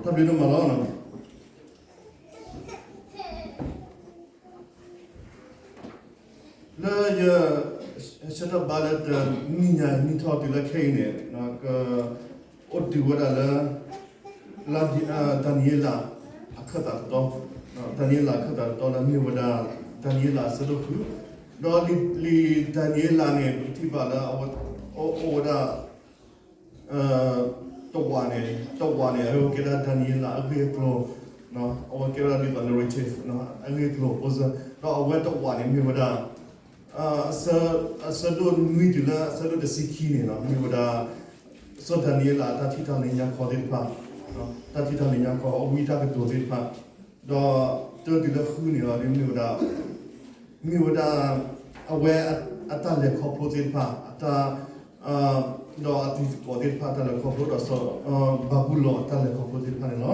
တၢ်ဘျုးဒိၣ်မးလီၤ. လၢယ ဆၢထၢၣ်ဘါလၢတနံၤညါနံၣ်ထီၣ်တုၤလၢခဲအံၤန့ၣ် က အိၣ်တုၤဝဲဒၣ်လၢ လၢ ဒၤနံးယ့လး အခၢၣ်သးတတီ, ဒၤနံးယ့လးအခၢၣ်သးတတီလၢမ့ၢ်ဝဲဒၣ် ဒၤနံးယ့လးအဆၢဒိၣ်ဃု, ဒီးလံာ်ဒၤနံးယ့လးန့ၣ် ပကထံၣ်ဘၣ်လၢ အိၣ်ဝဲဒၣ် တဝးန့ၣ်, တဝးန့ၣ် အဝဲကဲဒၣ်ဒၤနံးယ့လးအဂ့ၢ်အကျိၤ, အဝဲကဲဝဲဒၣ်ဒ်သိး narrative အဂ့ၢ်အကျိၤ အ ဒီးအဝဲတဝးန့ၣ်မ့ၢ်ဝဲဒၣ် အဆၢဒိၣ်နွံတုၤလၢအဆၢဒိၣ်တဆံခံန့ၣ် မ့ၢ်ဝဲဒၣ် စီၤဒၤနံးယ့လးအတၢ်ထံၣ်တၢ်လၢညါခီသ့ၣ်တဖၣ်, တၢ်ထံၣ်တၢ်လၢညါခီ အဝံတၢ်ကတိၤသ့ၣ်တဖၣ်, ဒီးတၢတုၤလၢဃုန့ၣ် မ့ၢ်ဝဲဒၣ် မ့ၢ်ဝဲဒၣ် အဝဲအတၢ်လဲၤခီဖျိသ့ၣ်တဖၣ် အတၢ် ဒီးအတံၤသကိးသ့ၣ်တဖၣ်အတၢ်လဲၤခီဖျိဒီး ဘၤဘူလိၣ်အတၢ်လဲၤခီဖျိသ့ၣ်တဖၣ်န့ၣ်လီၤ.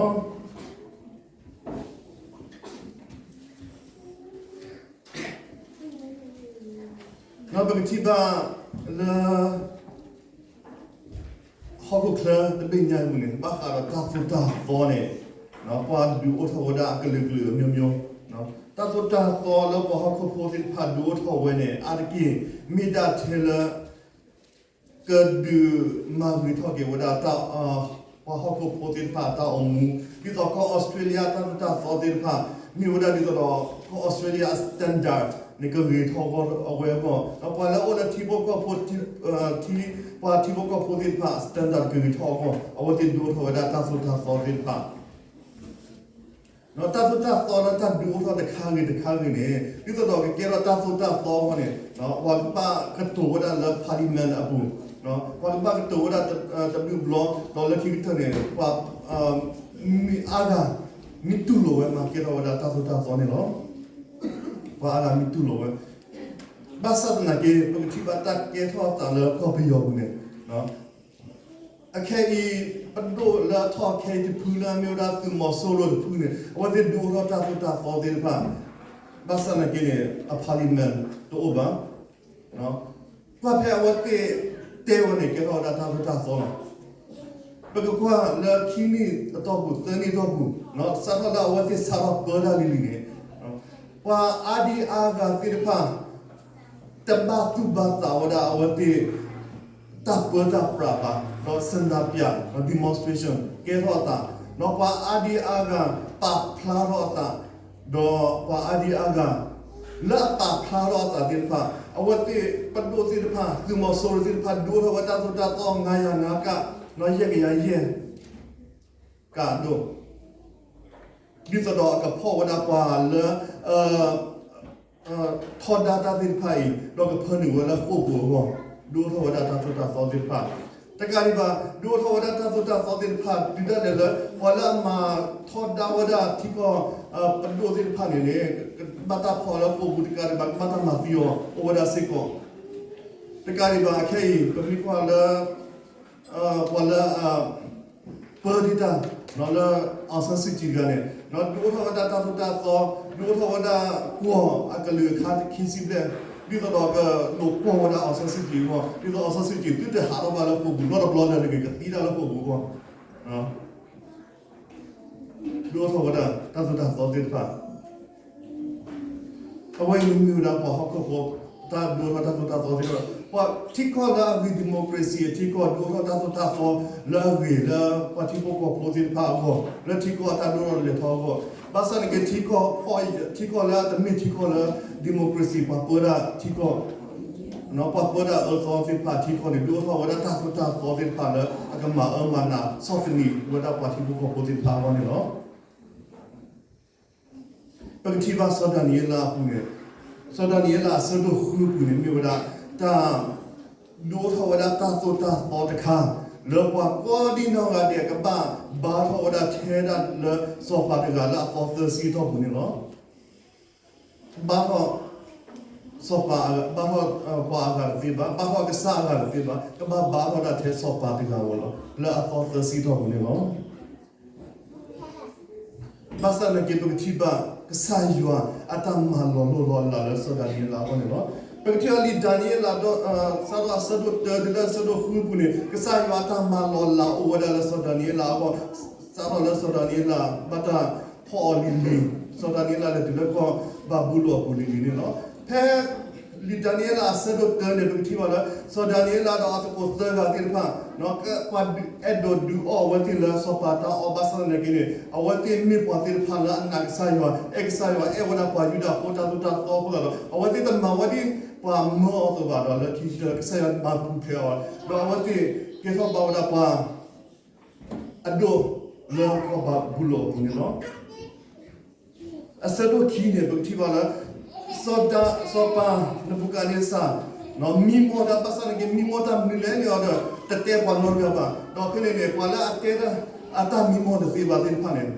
ဒီးပကထံၣ်ဘၣ်လၢ ဟီၣ်ခိၣ်ချၢတဘ့ၣ်ညါအံၤန့ၣ် ဘၣ်ဃးဒီးတၢ်သိၣ်တၢ်သီန့ၣ် ပှၤဒုးအိၣ်ထီၣ်ဝဲဒၣ်အကလုာ်ကလုာ်အမျိုးမျိုး, တၢ်သိၣ်တၢ်သီလၢပှၤဟီၣ်ခိၣ်ဖိသ့ၣ်တဖၣ်ဒုးအိၣ်ထီၣ်ဝဲန့ၣ် အါတက့ၢ် မ့ၢ်ဒၣ်ထဲလၢ ကဒုးမၤဂ့ၤထီၣ်က့ၤဝဲဒၣ် ပှၤဟီၣ်ခိၣ်ဖိသ့ၣ်တဖၣ်အတၢ်အိၣ်မူ, ဒ်သိးကီၢ်အီစထြ့လယါတၢ်သိၣ်တၢ်သီသ့ၣ်တဖၣ် မ့ၢ်ဝဲဒၣ်ဒ်သိးဒီး ကီၢ်အီစထြ့လယါအ standard န့ၣ် ကဂ့ၤထီၣ်အဂီၢ်အဝဲအဂီၢ်, ဒီးပှၤလၢအအိၣ်လၢထံဖိကီၢ်ဖိ ထံ ပှၤထံဖိကီၢ်ဖိသ့ၣ်တဖၣ် standard ကဂ့ၤထီၣ်အဂီၢ် အဝဲသ့ၣ်ဒုးအိၣ်ထီၣ်ဝဲဒၣ်တၢ်သိၣ်တၢ်သီသ့ၣ်တဖၣ် ဒီးတၢ်သိၣ်တၢ်သီလၢတၢ်ဒုးအိၣ်ထီၣ်တခါဂ့ၤတခါဂ့ၤန့ၣ် ဒ်သိးဒီးကကဲထီၣ်တၢ်သိၣ်တၢ်သီအဂီၢ်န့ၣ် ပှၤကဘၣ်ကတိၤဝဲဒၣ်လၢ parliament အပူၤ, ပှၤကဘၣ်ကတိၤဝဲဒၣ်တဘျုးဘျီ ဒီးလၢခံကတၢၢ်န့ၣ် ပှၤ မ့ၢ်အါဂၤ မ့ၢ်တူၢ်လိာ်ဝဲမၤကဲထီၣ်ဝဲဒၣ်တၢ်သိၣ်တၢ်သီန့ၣ်လီၤ. ပှၤအါဂၤမ့ၢ်တူၢ်လိာ်ဝဲ ဘၣ်ဆၣ်သနာ်က့ ပကထံၣ်ဘၣ်တၢ်ကဲထီၣ်အသးလၢကီၢ်ပယီၤပူၤန့ၣ် အခဲအံၤ ပဒိၣ်လၢအထီၣ်ခဲအံၤတဖုလၢအမ့ၢ်ဝဲဒၣ်သုးမီၤစိရိၤတဖုန့ၣ် အဝဲသ့ၣ်ဒုးအိၣ်ထီၣ်တၢ်သိၣ်တၢ်သီသ့ၣ်တဖၣ် ဘၣ်ဆၣ်သနာ်က့န့ၣ် အ parliament တအိၣ်ဘၣ်. ကွၢ်ဖဲအဝဲသ့ၣ်တဲဝဲန့ၣ် ကဲထီၣ်ဝဲဒၣ်တၢ်သိၣ်တၢ်သီလီၤ. ပကကွၢ်လၢခံနံၣ်အတီၢ်ပူၤ သၢနံၣ်အတီၢ်ပူၤ စးထီၣ်လၢအဝဲသ့ၣ်စးထီၣ်ပၢတၢ်လံၤလံၤန့ၣ် ပှၤအါဒံအါဂၤသ့ၣ်တဖၣ် တဘၣ်သူၣ်ဘၣ်သးဝဲဒၣ်အဝဲသ့ၣ် တၢ်ပၢတၢ်ပြးဘၣ်, ဒီးဆန္ဒပြ, ဒီး demonstration ကဲထီၣ်အသး, ဒီးပှၤအါဒံအါဂၤပာ်ဖျါထီၣ်အသး, ဒီးပှၤအါဒံအါဂၤ လၢအပာ်ဖျါထီၣ်အသးသ့ၣ်တဖၣ် အဝဲသ့ၣ်ပဒိၣ်သ့ၣ်တဖၣ် သုးမီၤစိရိၤသ့ၣ်တဖၣ် ဒုးအိၣ်ထီၣ်ဝဲတၢ်သိၣ်တၢ်သီ ငါးရာငါးက ဒီးယဲၢ်ကယၤယဲၢ် ကးဒိၣ် ဒ်သိးဒီးအကဖီၣ်ဝဲဒၣ်ပှၤလၢ ထီဒါတၢ်သ့ၣ်တဖၣ်အံၤ ဒီးကဖၢနုာ်ဝဲလၢဃိာ်ပူၤအဂီၢ် ဒုးအိၣ်ထီၣ်ဝဲဒၣ်တၢ်သိၣ်တၢ်သီသ့ၣ်တဖၣ်, တကးဒံးဘၣ် ဒုးအိၣ်ထီၣ်ဝဲဒၣ်တၢ်သိၣ်တၢ်သီသ့ၣ်တဖၣ် တုၤဒၣ်လဲာ်လၢ ပှၤလၢအမၤထီဒါဝဲဒၣ်ထံကီၢ် ပဒိၣ်သ့ၣ်တဖၣ်န့ၣ်န့ၣ် ကဘၣ်တၢ်ဖီၣ်လၢဃိာ်ပူၤတကးဒံးဘၣ် ကဘၣ်တၢ်မၤသံအီၤ အိၣ်ဝဲဒၣ်စ့ၢ်ကီး, တကးဒံးဘၣ်အခဲအံၤ ပမ့ၢ်ကွၢ်လၢ ပှၤလၢ ပၢဒံးတၢ် လၢ အောင်ဆန်းစုကြည် တဂၤန့ၣ် ဒုးအိၣ်ထီၣ်ဝဲဒၣ်တၢ်သိၣ်တၢ်သီ ဒုးအိၣ်ထီၣ်ဝဲဒၣ်ကွီၢ်အကလုာ်အခါတခံဆံဘျဲၣ် ဒ်သိးဒီးကဒုးကွီၢ်ဝဲဒၣ် အောင်ဆန်းစုကြည် အဂီၢ် ဒ်သိး အောင်ဆန်းစုကြည် သုတဟးထီၣ်ဘၣ်လၢဃိာ်ပူၤ နီတဘျီလၢၤတဂ့ၤ ကသံတၢ်လၢဃိာ်ပူၤအဂီၢ် ဒုးအိၣ်ထီၣ်ဝဲဒၣ်တၢ်သိၣ်တၢ်သီသ့ၣ်တဖၣ် အဝဲအံၤမ့ၢ်မ့ၢ်ဝဲဒၣ်ပှၤဟီၣ်ခိၣ်ဖိ တၢ်ဒုးအိၣ်ထီၣ်တၢ်သိၣ်တၢ်သီသ့ၣ်တဖၣ် ပှၤထံကီၢ်လၢအဂ့ၤ democracy အထံကီၢ် ဒုးအိၣ်ထီၣ်တၢ်သိၣ်တၢ်သီလၢအဂ့ၤလၢ ပှၤထံဖိကီၢ်ဖိသ့ၣ်တဖၣ်အဂီၢ် လၢထံကီၢ်အတၢ်ဒုးအိၣ်ထီၣ်လဲၤထီၣ်အဂီၢ် ဘၣ်ဆၣ်န့ၣ်က့ ထံကီၢ် ထံကီၢ်လၢအတမ့ၢ်ထံကီၢ်လၢ democracy ပှၤပၢတၢ်ထံကီၢ် ပှၤပၢတၢ်အၢသီသ့ၣ်တဖၣ်ထံကီၢ်န့ၣ် ဒုးအိၣ်ထီၣ်ဝဲဒၣ်တၢ်သိၣ်တၢ်သီသ့ၣ်တဖၣ်လၢ အကမၤအၢမၤနးဆီၣ်သနံးဝဲဒၣ်ပှၤထံဖိကီၢ်ဖိသ့ၣ်တဖၣ်အဂီၢ်န့ၣ်လီၤ. ပကထံၣ်ဘၣ်စီၤဒၤနံးယ့လးအပူၤန့ၣ် စီၤဒၤနံးယ့လးအဆၢဒိၣ်ဃုအပူၤန့ၣ် မ့ၢ်ဝဲဒၣ်တၢ် ဒုးအိၣ်ထီၣ်ဝဲဒၣ်တၢ်သိၣ်တၢ်သီတခါ လၢပှၤကိးဒံနီၢ်ဂၤဒဲး ကဘၣ်ဘါထီၣ်ဝဲဒၣ်ထဲဒၣ်လၢစီၤပၤတဂၤလၢအသီသၢဆံအတီၢ်ပူၤန့ၣ်လီၤ. ဘါထီၣ် စီၤပၤ ဘါထီၣ်ပှၤအဂၤတသ့ဘၣ်, ဘါထီၣ်ကစၢ်အဂၤတသ့ဘၣ်, ကဘၣ်ဘါထီၣ်ဒၣ်ထဲစီၤပၤတဂၤဧိၤလီၤ လၢအသီသၢဆံအတီၢ်ပူၤန့ၣ်လီၤ. ဘၣ်ဆၣ်သနာ်က့ ပကထံၣ်ဘၣ် ကစၢ်ယွၤအတၢ်မၤလီၤလိၢ်လီၤလးလၢစီၤဒၤနံးယ့လးအဂီၢ်န့ၣ်လီၤ. ပကထံၣ်အီၤလံာ်ဒၤနံးယ့လး စးထီၣ်အဆၢဒိၣ်တၢတုၤလၢအဆၢဒိၣ်ဃုအပူၤန့ၣ် ကစၢ်ယွၤအတၢ်မၤလီၤလးအိၣ်ဝဲဒၣ်လၢစီၤဒၤနံးယ့လးအဂီၢ် စးထီၣ်လၢစီၤဒၤနံးယ့လး ဘၣ်တၢ်ဖီၣ်အီၤလံၤလံၤ, စီၤဒၤနံးယ့လးလဲၤတုၤလၢကီၢ်ဘၤဘူလိၣ်အပူၤလံၤလံၤန့ၣ်လီၤ. ဖဲလံာ်ဒၤနံးယ့လးအဆၢဒိၣ်တၢန့ၣ် ပကထံၣ်ဘၣ်လၢ စီၤဒၤနံးယ့လးဒီးအသကိးသၢဂၤသ့ၣ်တဖၣ် ပှၤအဲၣ်ဒိးဒုးအီၣ်အဝဲသ့ၣ်လၢစီၤပၤတၢ်အီၣ်ဘၣ်ဆၣ်သနာ်က့န့ၣ် အဝဲသ့ၣ်မ့ၢ်ပှၤသ့ၣ်တဖၣ်လၢအနာ်ကစၢ်ယွၤ, အဲၣ်ကစၢ်ယွၤ, အဲၣ်ဝဲဒၣ်ပှၤယူဒၤဖိတၢ်သိၣ်တၢ်သီအဃိသတးဒီး အဝဲသ့ၣ်တမၤဝဲဒ်ပှၤမၢအီၤအသိးဘၣ်ဒီး လၢခံကတၢၢ် ကစၢ်ယွၤမၤပူၤဖျဲးအီၤ ဒီးအဝဲသ့ၣ်ကဲထီၣ်ဘၣ်ဝဲဒၣ်ပှၤ အဒိၣ်လၢကီၢ်ဘၤဘူလိၣ်အပူၤန့ၣ်လီၤ. အဆၢဒိၣ်ခံန့ၣ် ပကထံၣ်ဘၣ်လၢ စီၤဒၤ, စီၤပၤနဘူၤခၣ်နံစၢ် မံမီၢ်တၢ် ဘၣ်ဆၣ်သနာ်က့ မံမီၢ်တၢ်မနုၤလဲၣ်န့ၣ်ဒီး တတဲပှၤနီတဂၤဘၣ်. ဒီးဖဲန့ၣ်န့ၣ် ပှၤလၢအတဲတၢ် အတၢ်မံမီၢ်တသ့ဘၣ်သ့ၣ်တဖၣ်န့ၣ်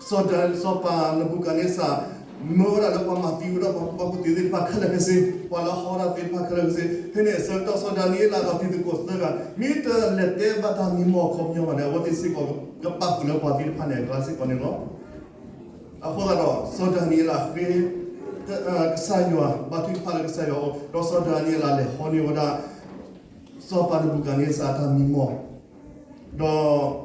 စီၤဒၤ, စီၤပၤနဘူၤခၣ်နံစၢ် မၢဝဲဒၣ်လၢပှၤမၤသံဝဲဒၣ်ပှၤကူၣ်ဘၣ်ကူၣ်သ့သ့ၣ်တဖၣ်ခဲလၢာ်ခဲဆ့, ပှၤလၢအဟီတၢ်သ့ၣ်တဖၣ်ခဲလၢာ်ခဲဆ့, ဖဲန့ၣ်အဆၢကတီၢ်စီၤဒၤနံးယ့လးဒီးတံၤသကိးသၢဂၤ မ့ၢ်တလဲၤတဲဘၣ်တၢ်မံမီၢ်အခီပညီဘၣ်န့ၣ် အဝဲသ့ၣ်စ့ၢ်ကီးကပာ်ဃုာ်လၢပှၤသ့ၣ်တဖၣ်န့ၣ်အကျါစ့ၢ်ကီးန့ၣ်လီၤ. အဃိသတးဒီး စီၤဒၤနံးယ့လးဃ့ ကစၢ်ယွၤ ဘါထုကဖၣ်လၢကစၢ်ယွၤအအိၣ် ဒီးစီၤဒၤနံးယ့လးလဲၤဟီန့ၢ်ဝဲဒၣ် စီၤပၤနဘူၤခၣ်နံစၢ်အတၢ်မံမီၢ် ဒီး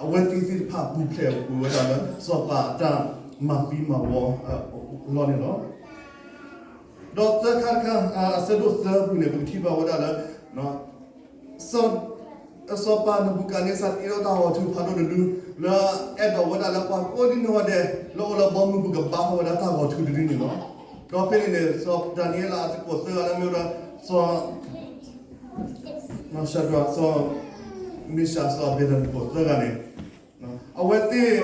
အဝဲသ့ၣ်သ့ၣ်တဖၣ်ပူၤဖျဲးကွံာ်ဝဲဒၣ်လၢ စီၤပၤအတၢ်မၤသံမၤဝီအလီၢ်န့ၣ်လီၤ. ဒီးသၢခါတခါ အဆၢဒိၣ်သၢပူၤန့ၣ် ပကထံၣ်ဘၣ်ဝဲဒၣ်လၢ စီၤပၤနဘူၤခၣ်နံစၢ်တ့ထီၣ်တၢ်ဂီၤထူဖးဒိၣ်တဒု လၢအဲၣ်ဒိးဝဲဒၣ်လၢပှၤကိးဒံနီၢ်ဂၤဒဲး လၢအိၣ်လၢဘီမုၢ်ပူၤကဘါထီၣ်ဝဲဒၣ်တၢ်ဂီၤထူတဒုန့ၣ်လီၤ. ဒီးဖဲန့ၣ်န့ၣ် စီၤဒၤနံးယ့လးအသကိးသၢဂၤလၢမ့ၢ်ဝဲဒၣ် စီၤ စီၤၡၤဒြး စီၤမ့ၡး စီၤအဘ့းနကိၤသၢဂၤန့ၣ် အဝဲသ့ၣ်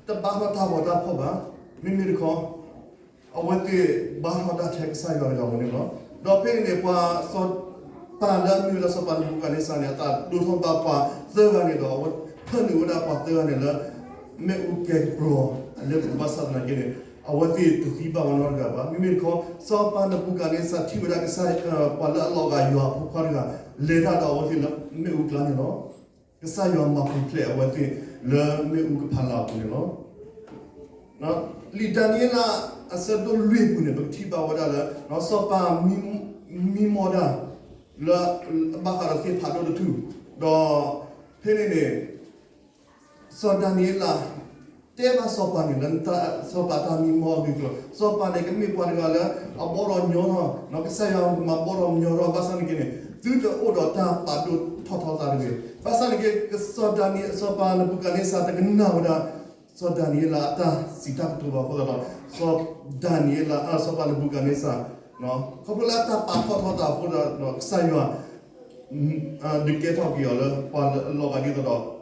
တဘါထီၣ်တၢ်ဂီၤတၢ်ဖီၣ်ဘၣ်. မ့မ့ၢ်တခီ အဝဲသ့ၣ်ဘါထီၣ်တၢ်ထဲကစၢ်ယွၤအဂီၢ်န့ၣ်လီၤ. ဒီးဖဲန့ၣ်န့ၣ် ပှၤစီၤပၤလၢအမ့ၢ်ဝဲဒၣ်စီၤပၤနဘူၤခၣ်နံစၢ်န့ၣ် အသးဒိၣ်ထီၣ်ဘၣ်ပှၤသၢဂၤန့ၣ်ဒီး အဝဲဖၢနုာ်ဝဲဒၣ်ပှၤသၢဂၤန့ၣ်လၢ မ့ၣ်အူကဲၤကပျီၤအလ့ပူၤဘၣ်ဆၣ်သနာ်က့န့ၣ် အဝဲသ့ၣ်တသံဘၣ်ဝဲနီတဂၤဘၣ်. မ့မ့ၢ်တခီ စီၤပၤနဘူၤခၣ်နံစၢ်ထံၣ်ဝဲဒၣ်ကစၢ် ပှၤလၢအလီၤဂာ်ယွၤအဖိခွါတဂၤ လဲၤတၢ်ဒီးအဝဲသ့ၣ်လၢမ့ၣ်အူအကျါန့ၣ်လီၤ. ကစၢ်ယွၤမၤပူၤဖျဲးအဝဲသ့ၣ်လၢမ့ၣ်အူကဖးလၢ်အပူၤန့ၣ်လီၤ. လံာ်ဒၤနံးယ့လးအဆၢဒိၣ်လွံၢ်ပူၤန့ၣ် ပကထံၣ်ဘၣ်ဝဲဒၣ်လၢ စီၤပၤမံမီၢ်တၢ် လၢအဘၣ်ဃးဒီးသ့ၣ်ဖးဒိၣ်တထူၣ်, ဒီးဖဲန့ၣ်န့ၣ် စီၤဒၤနံးယ့လး တဲဘၣ်စီၤပၤန့ၣ်လၢ စီၤပၤတၢ်မံမီၢ်အဂ့ၢ်အကျိၤ, စီၤပၤန့ၣ် ကမ့ၢ်ပှၤတဂၤလၢ အဘီၣ်ဒီးညီထီၣ်, ကစၢ်ယွၤမၤဘီၣ်ဒီးညီထီၣ် ဘၣ်ဆၣ်သနာ်က့န့ၣ် သုတအိၣ်ဒီးတၢ်ပာ်ဒိၣ်ထီၣ်ထီသးတဂ့ၤ. ဘၣ်ဆၣ်သနာ်က့ စီၤဒၤနံး စီၤပၤနဘူၤခၣ်နံစၢ်တကနၣ်ဝဲဒၣ် စီၤဒၤနံးယ့လးအတၢ်စံးတၢ်ကတိၤဘၣ်အဃိသတးဒီး စီၤဒၤနံးယ့လး စီၤပၤနဘူၤခၣ်နံစၢ် ခီဖျိလၢအတၢ်ပာ်ထီၣ်ထီသးအဃိဒီး ကစၢ်ယွၤ ဒုးကဲထီၣ်က့ၤအီၤလၢပှၤလၢအလီၤဂာ်ဒ်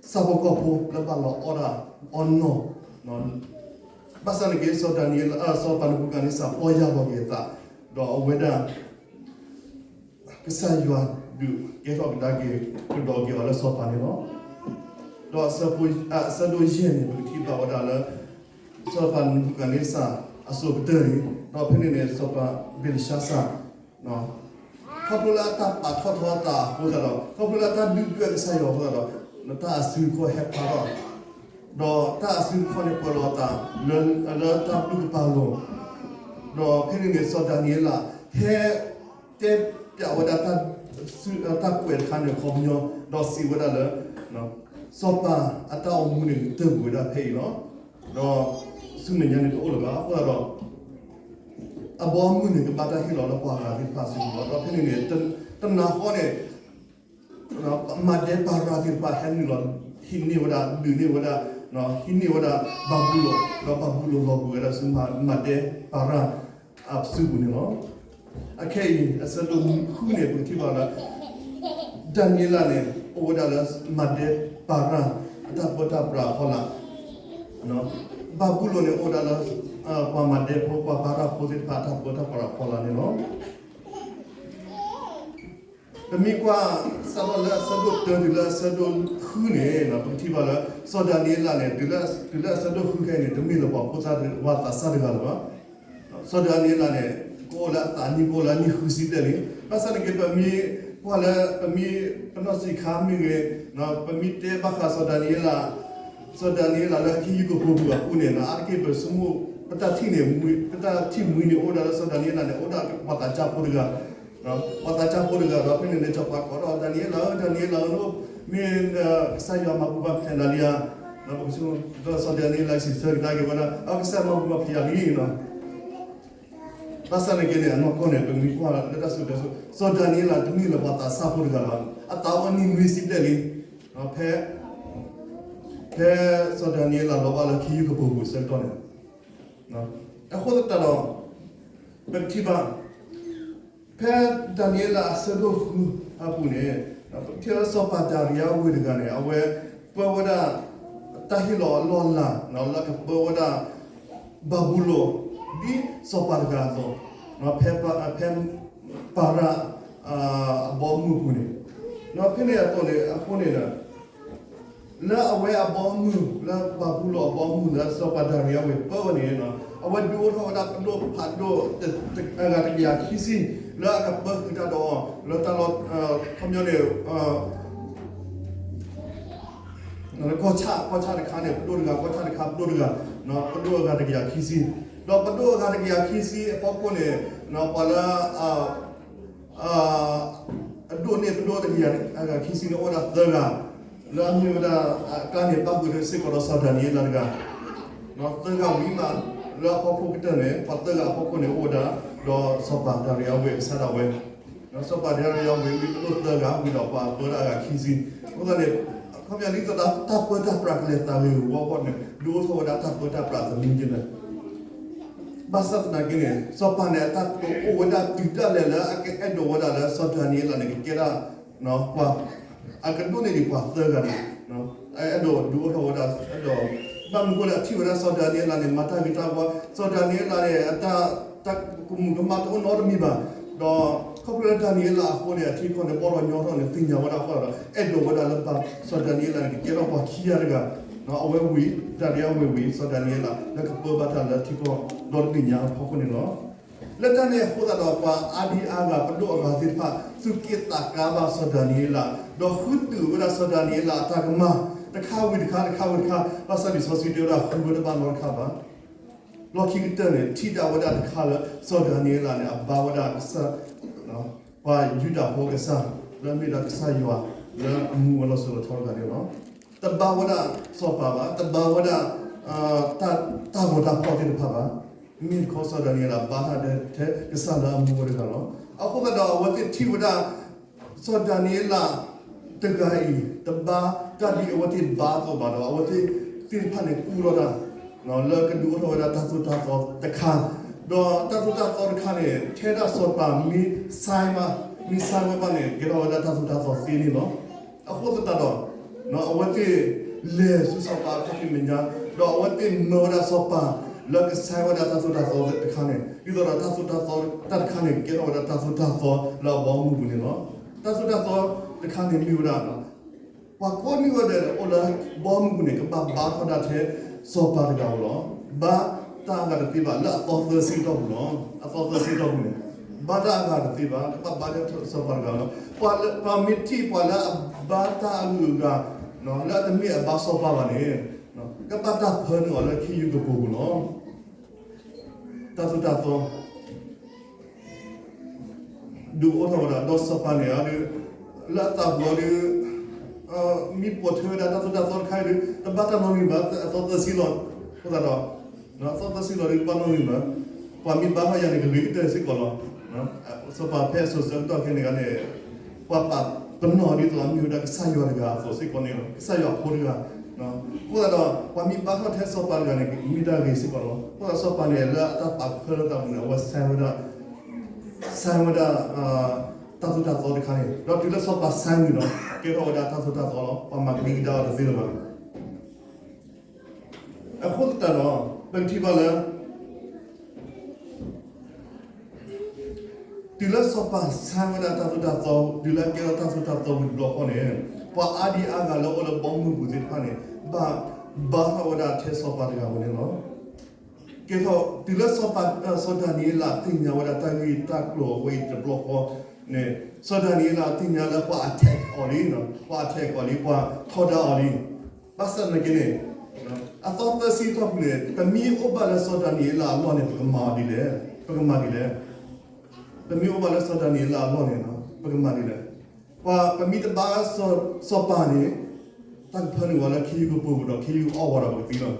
သိးဒီး ဆၣ်ဖိကီၢ်ဖိလၢဘၣ်လီၤအီၣ်တၢ်အီနီၢ်, ဘၣ်ဆၣ်သနာ်က့ စီၤဒၤနံးယ့လး စီၤပၤနဘူၤခၣ်နံစၢ်ပီၢ်ယၢ်လီၤက့ၤအသး, ဒီးအဝဲဒၣ် ကစၢ်ယွၤဒုးကဲထီၣ်ကဒါက့ၤ ကဒီးက့ၤအီၤလၢစီၤပၤန့ၣ်လီၤ. ဒီးအဆၢဒိၣ်ယဲၢ်န့ၣ် ပကထံၣ်ဘၣ်ဝဲဒၣ်လၢ စီၤပၤနဘူၤခၣ်နံစၢ်အစိၤကတၢၢ်န့ၣ်, ဒီးဖဲန့ၣ်န့ၣ် စီၤပၤဘ့လၡါစၢ် ခီဖျိလၢအတၢ်ပာ်ထီၣ်ထီအသးအဃိသတးဒီး ခီဖျိလၢအတၢ်ဒုၣ်ဒွဲၣ်ကစၢ်ယွၤအဃိသတးဒီး တၢ်အစုအခီၣ်ဟဲဖျါထီၣ်, ဒီးတၢ်အစုအခီၣ်န့ၣ်ပှဲၤလီၤအသး လၢတၢ်ဘျုးကပၤလီၤ. ဒီးဖဲန့ၣ်န့ၣ် စီၤဒၤနံးယ့လး ဟဲ တဲပျးဝဲဒၣ် တၢ်ကွဲးတခါန့ၣ်အခီပညီ, ဒီးစံးဝဲဒၣ်လၢ စီၤပၤအတၢ်အိၣ်မူန့ၣ် ကတၢၢ်ကွံာ်ဝဲဒၣ်ဖဲအံၤလီၤ. ဒီးဆူမဲာ်ညါန့ၣ်တအိၣ်လၢၤဘၣ်. အဃိသတးဒီး အဘီအမုၢ်န့ၣ် ကဘၣ်တၢ်ဟ့ၣ်လီၤလၢပှၤဂၤသ့ၣ်တဖၣ်စုပူၤလီၤ. ဒီးဖဲန့ၣ်န့ၣ် တနၤဃီန့ၣ် မၤဒဲပၤရၣ်သ့ၣ်တဖၣ်ဟဲနုာ်လီၤ ဟံးန့ၢ်ဝဲဒၣ် ဒုးန့ၢ်ဝဲဒၣ် ဟံးန့ၢ်ဝဲဒၣ်ဘၤဘူလိၣ်, ဒီးဘၤဘူလိၣ်လီၤဘှံးဝဲဒၣ်ဆူမၤဒဲပၤရၣ်အစုပူၤန့ၣ်လီၤ. အခဲအံၤ အဆၢဒိၣ်ဃုန့ၣ် ပကထံၣ်ဘၣ်လၢ ဒၤနံးယ့လးန့ၣ် အိၣ်ဝဲဒၣ်လၢမၤဒဲပၤရၣ် အတၢ်ပၢတၢ်ပြးအဖီလာ်, ဘၤဘူလိၣ်န့ၣ် အိၣ်ဝဲဒၣ်လၢ ပှၤမၤဒဲဖိ ပှၤပၤရၣ်ဖိသ့ၣ်တဖၣ် အတၢ်ပၢတၢ်ပြးအဖီလာ်န့ၣ်လီၤ. ပမ့ၢ်ကွၢ် စးထီၣ်လၢအဆၢဒိၣ်တၢတုၤလၢအဆၢဒိၣ်ဃုန့ၣ် ပကထံၣ်ဘၣ်လၢ စီၤဒၤနံးယ့လးန့ၣ် တုၤလၢအဆၢဒိၣ်ဃုခဲအံၤန့ၣ် တမ့ၢ်လၢပှၤဖိသၣ်တဂၤ ပှၤသးစၢ်တဂၤလၢၤဘၣ်. စီၤဒၤနံးယ့လးန့ၣ် ကအိၣ်လၢအသးနံၣ် ကအိၣ်လၢအနံၣ်ဃုဆံဘျဲၣ်လံ. ဘၣ်ဆၣ်သနာ်က့ ပမ့ၢ်ကွၢ်လၢ ပမ့ၢ်ပနီၢ်ဆံးခါမ့ၢ်ဂ့ၤ, ပမ့ၢ်တဲဘၣ်ဃးစီၤဒၤနံးယ့လး စီၤဒၤနံးယ့လးလၢဟံၣ်ယုၢ်ကဖိပူၤအပူၤန့ၣ် အါတက့ၢ်ပဆိကမိၣ် ပတၢ်ထံၣ်န့ၣ် ပတၢ်ထံၣ်မှံန့ၣ် အိၣ်ဝဲဒၣ်လၢစီၤဒၤနံးယ့လးန့ၣ် အိၣ်ဒၣ်ပှၤသးစၢ်ဖိတဂၤ, ပှၤသးစၢ်ဖိတဂၤဒီး ဖဲန့ၣ်န့ၣ် စီၤပၤကိးထီၣ် ဒၤနံးယ့လးဧၢ, ဒၤနံးယ့လးဧၢ, မ့ၢ်ကစၢ်ယွၤမၤပူၤဖျဲးနၤလံဧါ. ပကဆိကမိၣ် စီၤဒၤနံးယ့လးစံးဆၢကဒါက့ၤဝဲဒၣ် အကစၢ်မၤပူၤဖျဲးယၤလံ. ဘၣ်ဆၣ်သနာ်က့န့ၣ် အနီၢ်ကီၢ်န့ၣ် ပကမ့ၢ်ကွၢ်လၢတၢ်စံးပတြၢၤအဆၢ စီၤဒၤနံးယ့လးတမ့ၢ်လၢပှၤသးစၢ်ဖိတဂၤလီၤ. အသးအိၣ်နံၣ်နွံဆံဘျဲၣ်လံ. ဖဲ ဖဲစီၤဒၤနံးယ့လးလီၤဘၣ်လၢခ့ယုၢ်ကပိာ်ပူၤအဆၢကတီၢ်န့ၣ် အဃိသတးဒီး ပကထံၣ်ဘၣ် ဖဲဒၤနံးယ့လးအဆၢဒိၣ်ဃုအပူၤန့ၣ် ပထံၣ်လၢစီၤပၤဒၤရံယါဝ့ၤတဂၤန့ၣ် အဝဲပၢဝဲဒၣ် တၢ်ဟ့ၣ်လီၤအလီၢ်အလၤ လၢကပၢဝဲဒၣ် ဘၤဘူလိၣ် ဒ်စီၤပၤတဂၤအသိး ဖဲ ဖဲပၤရၣ် အဘီအမုၢ်အပူၤန့ၣ် ဖဲန့ၣ်အသိးန့ၣ် အဃိန့ၣ်ဒီး လၢအဝဲအဘီအမုၢ် လၢဘၤဘူလိၣ်အဘီအမုၢ်လၢစီၤပၤဒၤရံယါဝ့ၤပၢဝဲန့ၣ် အဝဲဒုးအိၣ်ထီၣ်ဝဲဒၣ်ပဒိၣ်ဖးဒိၣ် အဂၤတကယၤခံဆံ လၢအကပၢဃုာ်တၢ်ဒီး လၢတၢ်လီၢ် ခီပညီန့ၣ် ကီၢ်ဆၣ် ကီၢ်ဆၣ်တခါန့ၣ် ပဒိၣ်တဂၤ ကီၢ်ဆၣ်တခါ ပဒိၣ်တဂၤ ပဒိၣ်အဂၤတကယၤခံဆံ ဒီးပဒိၣ်အဂၤတကယၤခံဆံအဖီခိၣ်န့ၣ် ပှၤလၢ အဒိၣ်န့ၢ်ပဒိၣ်တကယၤအဂၤခံဆံန့ၣ် အိၣ်ဝဲဒၣ်သၢဂၤ လၢအမ့ၢ်ဝဲဒၣ် အကျါန့ၣ် ပၣ်ဃုာ်ဒီးစ့ၢ်ကီးဒီးစီၤဒၤနံးယ့လးတဂၤ သၢဂၤဝံၤမး လၢအဖီခိၣ်ကတၢၢ်န့ၣ် ပှၤသၢဂၤအဖီခိၣ်န့ၣ် အိၣ်ဝဲဒၣ် ဒီးစီၤပၤဒၤရံယါဝ့ၤကစၢ်ဒၣ်ဝဲ စီၤပၤဒၤရံယါဝ့ၤ မ့ၢ်ပဒိၣ်သၢဂၤဝံၤဒီး ပှၤပၢဒၣ်အဂၤခံဆံ အဃိသတးန့ၣ် ခီပညီဒ်သိးတၢ်ပၢတၢ်ပြးကလဲၤသးဂ့ၤဂ့ၤဝီဝီန့ၣ် ဒုးအိၣ်ထီၣ်ဝဲဒၣ်တၢ်ပၢတၢ်ပြးသနူက့န့ၣ် ဘၣ်ဆၣ်သနာ်က့န့ၣ် စီၤပၤန့ၣ် အတၢ်ကတိၤအိၣ်ဝဲဒၣ်တုၤဒၣ်လဲာ်လၢအကအဲၣ်ဒိးဝဲဒၣ်လၢစီၤဒၤနံးယ့လးန့ၣ် ကကဲဒၣ် ပှၤ အကဒိၣ်န့ၢ်ဒံးပှၤသၢဂၤန့ၣ် အဲၣ်ဒိးဒုးအိၣ်ထီၣ်ဝဲဒၣ် အဲၣ်ဒိး ဘၣ်မနုၤအဃိလဲၣ် အထံၣ်ဝဲဒၣ်စီၤဒၤနံးယ့လးန့ၣ် မၤတၢ်ဂ့ၤတၢ်ဝါ စီၤဒၤနံးယ့လးန့ၣ် အတၢ် တၢ်ကမူၤကမၣ်တအိၣ်နီတမံၤဘၣ် ဒီးခီဖျိလၢဒၤနံးယ့လးအဃိန့ၣ် အထံအကီၢ်န့ၣ် ဘီၣ်ထီၣ်ညီထီၣ်န့ၣ် သ့ၣ်ညါဝဲဒၣ်အဃိဒီး အဲၣ်ဒိးဝဲဒၣ်လၢစီၤဒၤနံးယ့လးန့ၣ် ကကဲထီၣ်ပှၤခံဂၤတဂၤ အဝဲဝံၤ ဒၤရံယါဝ့ၤဝံၤ စီၤဒၤနံးယ့လး လၢကပၢဘၣ်တၢ်လၢထံကီၢ်ဒီတဘ့ၣ်ညါအဖီခိၣ်န့ၣ်လီၤ. လၢတၢ်န့ၣ်အဃိသတးဒီး ပှၤအါဒံအါဂၤ ပဒိၣ်အဂၤသ့ၣ်တဖၣ် သူၣ်က့ၣ်သးကါဘၣ်စီၤဒၤနံးယ့လး ဒီးဃုတုာ်ဝဲဒၣ်စီၤဒၤနံးယ့လးအတၢ်ကမၣ် တခါဝံၤတခါ တခါဝံၤတခါ ဘၣ်ဆၣ်လံာ်စီဆှံတဲဝဲဒၣ်ဃုဝဲတဘၣ်နီတခါဘၣ် လီၢ်ခံကတၢၢ်န့ၣ် ထံၣ်ဒၣ်ဝဲဒၣ်တခါလၢ စီၤဒၤနံးယ့လးန့ၣ် အဘါဝဲဒၣ်ကစၢ် ပှၤယူဒၤဖိကစၢ် လၢအမ့ၢ်ဒၣ်ကစၢ်ယွၤ လၢအမူဝဲလီၤစိၤလီၤထီတဂၤန့ၣ်လီၤ. တဘါဝဲဒၣ်စီၤပၤဘၣ်, တဘါဝဲဒၣ် တၢ်ဂီၤတၢ်ဖီၣ်သ့ၣ်တဖၣ်ဘၣ်. မ့ၢ်တခီစီၤဒၤနံးယ့လးဘါတၢ်ထဲကစၢ်လၢအမူဝဲတဂၤလီၤ. အဃိသတးဒီး အဝဲသ့ၣ်ထံၣ်ဝဲဒၣ် စီၤဒၤနံးယ့လးတဂၤအံၤ တဘါတၢ်ဒ်အဝဲသ့ၣ်ဘါအသိးဘၣ်ဒီး အဝဲသ့ၣ်သ့ၣ်တဖၣ်န့ၣ် ကူၣ်ထီၣ်တၢ် လၢကဒုးအိၣ်ထီၣ်ဝဲဒၣ်တၢ်သိၣ်တၢ်သီတခါ, ဒီးတၢ်သိၣ်တၢ်သီတခါန့ၣ် ထဲဒၣ်စီၤပၤမ့ၢ်ဆါမး, မ့ၢ်ဆါဝဲဘၣ်န့ၣ် ကဲထီၣ်ဝဲဒၣ်တၢ်သိၣ်တၢ်သီသ့န့ၣ်လီၤ. အဃိသတးဒီး အဝဲသ့ၣ်လဲၤဆူစီၤပၤအခီၣ်ထံးမဲာ်ညါ, ဒီးအဝဲသ့ၣ်မၢဝဲဒၣ်စီၤပၤ လၢကဆါဝဲဒၣ်တၢ်သိၣ်တၢ်သီတခါန့ၣ်, ဒ်သိးဒီးတၢ်သိၣ်တၢ်သီတၢ်တခါန့ၣ် ကကဲထီၣ်ဝဲဒၣ်တၢ်သိၣ်တၢ်သီလၢအဘီအမုၢ်ပူၤန့ၣ်လီၤ. တၢ်သိၣ်တၢ်သီတခါန့ၣ်မ့ၢ်ဝဲဒၣ် ပှၤကိးနံၣ်ဝဲဒၣ်အိၣ်လၢဘီမုၢ်ပူၤန့ၣ် ကဘၣ်ဘါထီၣ်ဒၣ်ထဲစီၤပၤတဂၤဧိၤလီၤ. ဘါတၢ်အဂၤတသ့ဘၣ် လၢအသီသၢဆံတီၢ်ပူၤလီၤ. အသီသၢဆံတီၢ်ပူၤန့ၣ် ဘါတၢ်အဂၤတသ့ဘၣ် ကဘၣ်ဘါထဲစီၤပၤတဂၤလီၤ. ပှၤမ့ၢ်ထံၣ်ပှၤလၢအဘါတၢ်အဂုၤအဂၤ လၢအတမ့ၢ်အဘါစီၤပၤဘၣ်န့ၣ် ကဘၣ်တၢ်ဖၢနုာ်အီၤလၢခ့ယုၢ်ကပိာ်ပူၤလီၤ. တၢ်သိၣ်တၢ်သီ ဒုးအိၣ်ထီၣ်ဝဲဒၣ် ဒီးစီၤပၤန့ၣ်ဒီး လၢအသးပူၤအီၤဒီး မ့ၢ်ပိာ်ထွဲဝဲဒၣ်တၢ်သိၣ်တၢ်သီတခါအံၤဒီး တဘၣ်တၢ်နီတမံၤဘၣ် အသီသၢဆံလီၤ. အဃိသတးဒီး အသီသၢဆံလီၤဒီး တဘၣ်နီတမံၤဘၣ်. ပှၤမ့ၢ်ဘါထီၣ်ယၤန့ၣ် ကဂ့ၤကတၢၢ်စ့ၢ်ကီးလီၤ. စီၤပၤဖဲအစိၤဆၢကတီၢ်ခဲန့ၣ်ဂၤန့ၣ် ပှၤပာ်ပနီၣ်ဒ်သိးအမ့ၢ်ဝဲဒၣ်ကစၢ်ယွၤတဂၤအသိးစ့ၢ်ကီးန့ၣ်လီၤ. ကစၢ်ယွၤအဖိတဂၤ အဃိသတးဒီး ပှၤမ့ၢ်ဘါထီၣ်ထဲစီၤပၤတဂၤန့ၣ် မ့ၢ်တၢ်ဂ့ၤစ့ၢ်ကီးလီၤ. အဃိသတးဒီးစီၤပၤန့ၣ် လၢအတၢ်ပာ်ဖၢလၢသးပူၤန့ၣ် အဝဲဆါဝဲဒၣ် ဆါဝဲဒၣ် တၢ်သိၣ်တၢ်သီတခါန့ၣ် ဒီးတုၤလၢစီၤပၤဆါဝံၤဒီး ကဲထီၣ်ဝဲဒၣ်တၢ်သိၣ်တၢ်သီလီၤ. ပှၤမၤကဒံကဒါအီၤတသ့လၢၤဘၣ်. အဃိသတးဒီး ပကထံၣ်ဘၣ်လၢ တုၤလၢစီၤပၤဆါဝဲဒၣ်တၢ်သိၣ်တၢ်သီ တုၤလၢအကဲထီၣ်တၢ်သိၣ်တၢ်သီဝံၤတဘျီဃီန့ၣ် ပှၤအါဒံအါဂၤလၢအိၣ်လၢဘီမုၢ်ပူၤသ့ၣ်တဖၣ်န့ၣ် ဘၣ်ဘါထီၣ်ဝဲဒၣ်ထဲစီၤပၤတဂၤဧိၤန့ၣ်လီၤ. ကဲထီၣ်တုၤလၢစီၤပၤ စီၤဒၤနံးယ့လးသ့ၣ်ညါဝဲဒၣ်တၢ်ဂ့ၢ်တၢ်ကျိၤအဝဲအံၤတဘျီဃီန့ၣ် စီၤဒၤနံးယ့လးသ့ၣ်ညါလၢပှၤ attack အီၤလံ, ပှၤ attack အီၤလံ, ပှၤထီဒါအီၤလံ. ဘၣ်ဆၣ်သနာ်က့န့ၣ် အသီသၢဆံတီၢ်ပူၤန့ၣ် ပမ့ၢ်အိၣ်ဘၣ်လၢစီၤဒၤနံးယ့လးအလီၢ်န့ၣ် ပကမၤအီၤဒ်လဲၣ်, ပကမၤဒ်လဲၣ်. ပမ့ၢ်အိၣ်ဘၣ်လၢစီၤဒၤနံးယ့လးအလီၢ်န့ၣ် ပကမၤဒ်လဲၣ်. ပှၤပမ့ၢ်တဘါစီၤပၤန့ၣ် တၢ်ကဖၢနုာ်ဝဲလၢခ့ယုၢ်ကပိာ်ပူၤဒီး ခ့ယုၢ်အီၣ်ဝဲဒီးပကသံလီ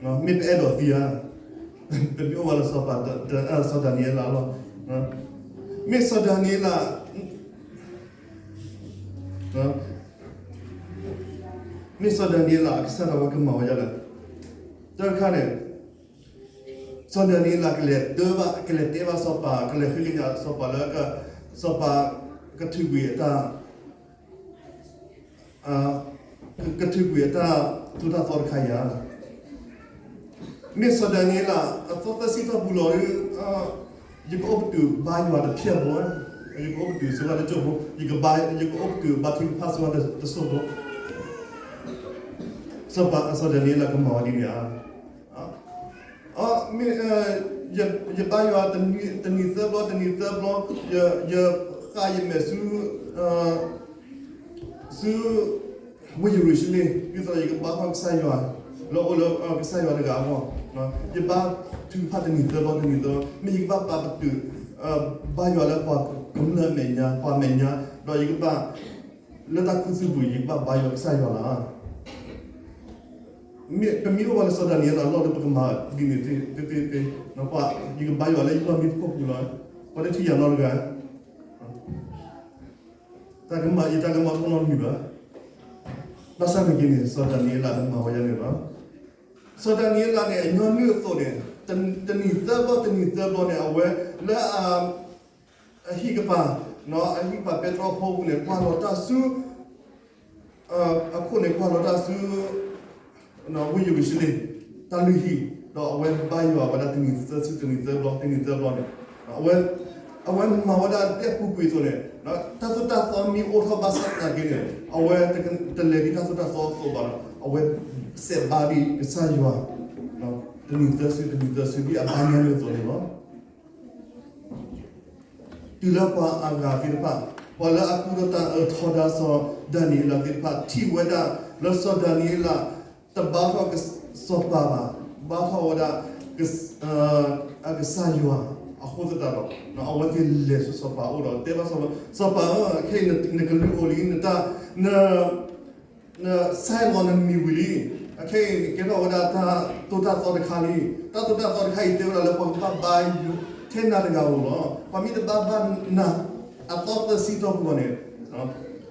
ၤ. မ့ၢ်ပအဲၣ်ဒိးသံဧါ, ပမ့ၢ်အိၣ်ဘၣ်လၢစီၤပၤ စီၤဒၤနံးယ့လးအလီၢ်, မ့ၢ်စီၤဒၤနံးယ့လး မ့ၢ်စီၤဒၤနံးယ့လးအကစၢ်ဒၣ်ဝဲကမၤဝဲဒ်လဲၣ်. တၢ်တခါန့ၣ် စီၤဒၤနံးယ့လးကလဲၤတဲဘၣ် ကလဲၤတဲဘၣ်စီၤပၤ ကလဲၤဃ့ကညးစီၤပၤလၢ စီၤပၤကထုးကွံာ်အတၢ် ကထုးကွံာ်အတၢ်သိၣ်တၢ်သီတခါအံၤဧါ. မ့ၢ်စီၤဒၤနံးယ့လး အသီသၢဆံတီၢ်ပူၤလီၤ, ယကအိၣ်ပတုာ်ဘါယွၤတဖျၢၣ်ဖိ, ယကအိၣ်ပတုာ်စ့ၢ်ကီးတစိၢ်ဖိ, ယကဘါ ယကအိၣ်ပတုာ်ဘါထုကဖၣ်စ့ၢ်ကီးတစိၢ်ဖိ, စီၤပၤ စီၤဒၤနံးယ့လးကမၤဝဲဒ်န့ၣ်ဧါ. မ့ၢ် ယဘါယွၤတနံၤသၢဘျီ တနံၤသၢဘျီ, ယဃၣ်ယမဲာ်ဆူ ဆူဝ့ၢ်ယရူၤၡလ့ၣ်, ဒ်သိးဒီးယကဘါထီၣ်ကစၢ်ယွၤ လၢအိၣ်လၢကစၢ်ယွၤတဂၤအဂီၢ်, ယဘါထုကဖၣ်တနံၤသၢဘျီ တနံၤသၢဘျီ, မ့ၢ်ယကဘၣ်ပာ်ပတုာ် ဘါယွၤလၢပှၤကမျၢၢ်အမဲာ်ညါ ပှၤမဲာ်ညါ, ဒီးယကဘၣ် လၢတၢ်ခူသူၣ်ပူၤ ယကဘၣ်ဘါယွၤကစၢ်ယွၤလီၤ. ပမ့ၢ်အိၣ်ဘၣ်လၢစီၤဒၤနံးယ့လးအလီၢ်ဒီး ပကမၤဒ်န့ၣ်သ့သ့, ယကဘါယွၤလၢယလီၢ်မံခိၣ်ပူၤလီၤ. ပှၤတထံၣ်ယၤနီတဂၤ, တၢ်ကမၤ ယတၢ်ကမၤအိၣ်နီတမံၤဘၣ်. ဘၣ်ဆၣ်သနာ်က့န့ၣ် စီၤဒၤနံးယ့လးမၤဝဲဒ်န့ၣ်လီၤ. စီၤဒၤနံးယ့လးန့ၣ် အညီနုၢ်အသိးန့ၣ် တနံၤသၢဘျီ တနံၤသၢဘျီန့ၣ် အဝဲလၢ အဟံၣ်ကပၤ, အဟံၣ်ကပၤပဲတြီဖိပူၤန့ၣ် ကွၢ်လီၤတၢ်ဆူ အခိၣ်န့ၣ် ကွၢ်လီၤတၢ်ဆူ ဝ့ၢ်ယရူၤၡလ့ၣ် တၢ်လုၢ်ဟံၣ်, ဒီးအဝဲဘါယွၤဝဲဒၣ်တနံၤသၢဆူ တနံၤသၢဘျီ တနံၤသၢဘျီန့ၣ် အဝဲမၤဝဲဒၣ်ဒ်အပူၤကွံာ်အသိးန့ၣ်, တၢ်သိၣ်တၢ်သီမ့ၢ်အိၣ်ထီၣ်ဘၣ်ဆၣ်သနာ်က့န့ၣ် အဝဲတလဲၤဒ်တၢ်သိၣ်တၢ်သီအသိးဘၣ်ဒီး အဝဲစဲးဘါဒံးကစၢ်ယွၤ တနံၤသၢဆူ တနံၤသၢဆူ ဒ်အဘါညီနုၢ်အသိးန့ၣ်လီၤ. တုၤလၢပှၤအဂၤသ့ၣ်တဖၣ်, ပှၤလၢအကူၣ်ထီၣ်တၢ်အၢထီဒါစီၤဒၤနံးယ့လးသ့ၣ်တဖၣ် ထံၣ်ဝဲဒၣ်လၢစီၤဒၤနံးယ့လး တဘါထီၣ်စီၤပၤဘၣ်, ဘါထီၣ်ဝဲဒၣ် ကစၢ်ယွၤအဃိသတးဒီး အဝဲသ့ၣ်လဲၤဆူစီၤပၤအအိၣ်ဒီး တဲဘၣ်စီၤပၤ, စီၤပၤဧၢ, ခဲအံၤနကလုၢ်အိၣ်လံ, နတၢ် န နဆဲးလီၤနမံၤဝံၤလံ, အခဲအံၤနကဲထီၣ်ဝဲဒၣ်တၢ်သိၣ်တၢ်သီတခါလံ. တၢ်သိၣ်တၢ်သီတခါအံၤတဲဝဲဒၣ်လၢပှၤကဘၣ်ဘါယွၤထဲနၤတဂၤဧိၤလီၤ. ပှၤမ့ၢ်တဘၣ်ဘၣ်နၤ အသီသၢဆံတီၢ်ပူၤန့ၣ်,